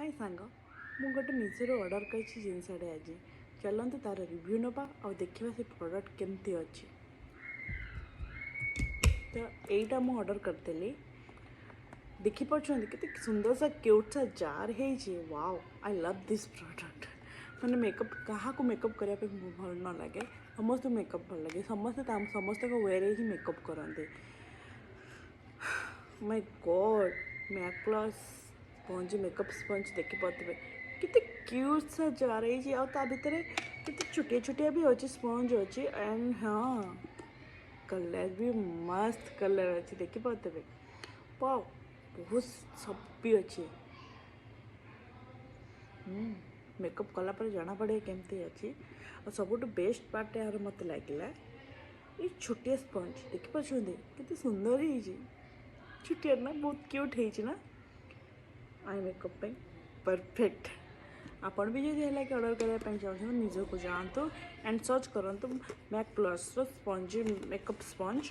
High ସାଙ୍ଗ, ମୁଁ ଗୋଟେ ମିଶୋରୁ ଅର୍ଡ଼ର କରିଛି ଜିନିଷଟେ ଆଜି। ଚାଲନ୍ତୁ, ତା'ର ରିଭ୍ୟୁ ନେବା ଆଉ ଦେଖିବା ସେ ପ୍ରଡ଼କ୍ଟ କେମିତି ଅଛି। ତ ଏଇଟା ମୁଁ ଅର୍ଡ଼ର କରିଥିଲି। ଦେଖିପାରୁଛନ୍ତି, କେତେ ସୁନ୍ଦର ସା କ୍ୟୁଟ୍ ସା ଜାର୍ ହେଇଛି। Wow, I love this product. ମାନେ ମେକଅପ୍, କାହାକୁ ମେକଅପ୍ କରିବା ପାଇଁ ଭଲ ନ ଲାଗେ? ସମସ୍ତଙ୍କୁ ମେକଅପ୍ ଭଲ ଲାଗେ। ସମସ୍ତେ ସମସ୍ତଙ୍କ ୱେରେ ହିଁ ମେକଅପ୍ କରନ୍ତି। ମାଇ ଗଡ଼୍, ମ୍ୟାକ୍ଲସ୍ ସ୍ପଞ୍ଜ, ମେକଅପ୍ ସ୍ପଞ୍ଜ। ଦେଖିପାରୁଥିବେ, କେତେ କ୍ୟୁଟ୍ ସା ଜାର୍ ହେଇଛି ଆଉ ତା ଭିତରେ କେତେ ଛୋଟିଆ ଛୋଟିଆ ବି ଅଛି, ସ୍ପଞ୍ଜ ଅଛି। ଆଣ୍ଡ ହଁ, କଲର୍ ବି ମସ୍ତ କଲର୍ ଅଛି। ଦେଖିପାରୁଥିବେ, ୱାଓ, ବହୁତ ସଫ୍ଟ ବି ଅଛି। ମେକଅପ୍ କଲା ପରେ ଜଣାପଡ଼େ କେମିତି ଅଛି। ଆଉ ସବୁଠୁ ବେଷ୍ଟ ପାର୍ଟ ଏହାର ମୋତେ ଲାଗିଲା ଏଇ ଛୋଟିଆ ସ୍ପଞ୍ଜ। ଦେଖିପାରୁଛନ୍ତି, କେତେ ସୁନ୍ଦର ହେଇଛି? ଛୋଟିଆ ନା, ବହୁତ କ୍ୟୁଟ୍ ହେଇଛି ନା? I makeup ପାଇଁ ପରଫେକ୍ଟ। ଆପଣ ବି ଯଦି ହେଲା କି ଅର୍ଡ଼ର କରିବା ପାଇଁ ଚାହୁଁଛନ୍ତି, ମିଶୋକୁ ଯାଆନ୍ତୁ ଆଣ୍ଡ ସର୍ଚ୍ଚ କରନ୍ତୁ ମ୍ୟାକ୍ ପ୍ଲସ୍ର ସ୍ପଞ୍ଜ, ମେକଅପ୍ ସ୍ପଞ୍ଜ।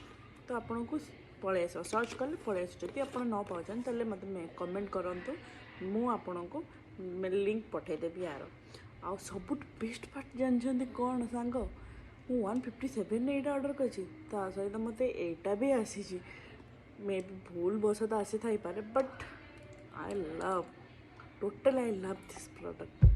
ତ ଆପଣଙ୍କୁ ପଳେଇ ଆସିବ। ସର୍ଚ୍ଚ କଲେ ପଳେଇ ଆସିବ। ଯଦି ଆପଣ ନ ପାଉଛନ୍ତି, ତାହେଲେ ମୋତେ କମେଣ୍ଟ କରନ୍ତୁ, ମୁଁ ଆପଣଙ୍କୁ ଲିଙ୍କ୍ ପଠାଇଦେବି ୟାର। ଆଉ ସବୁଠୁ ବେଷ୍ଟ ପାର୍ଟ ଜାଣିଛନ୍ତି କ'ଣ ସାଙ୍ଗ? ମୁଁ 157ରେ ଏଇଟା ଅର୍ଡ଼ର କରିଛି, ତା ସହିତ ମୋତେ ଏଇଟା ବି ଆସିଛି। ମେ ବି ଭୁଲ ବଶତଃ ଆସିଥାଇପାରେ, but I love, total I love this product.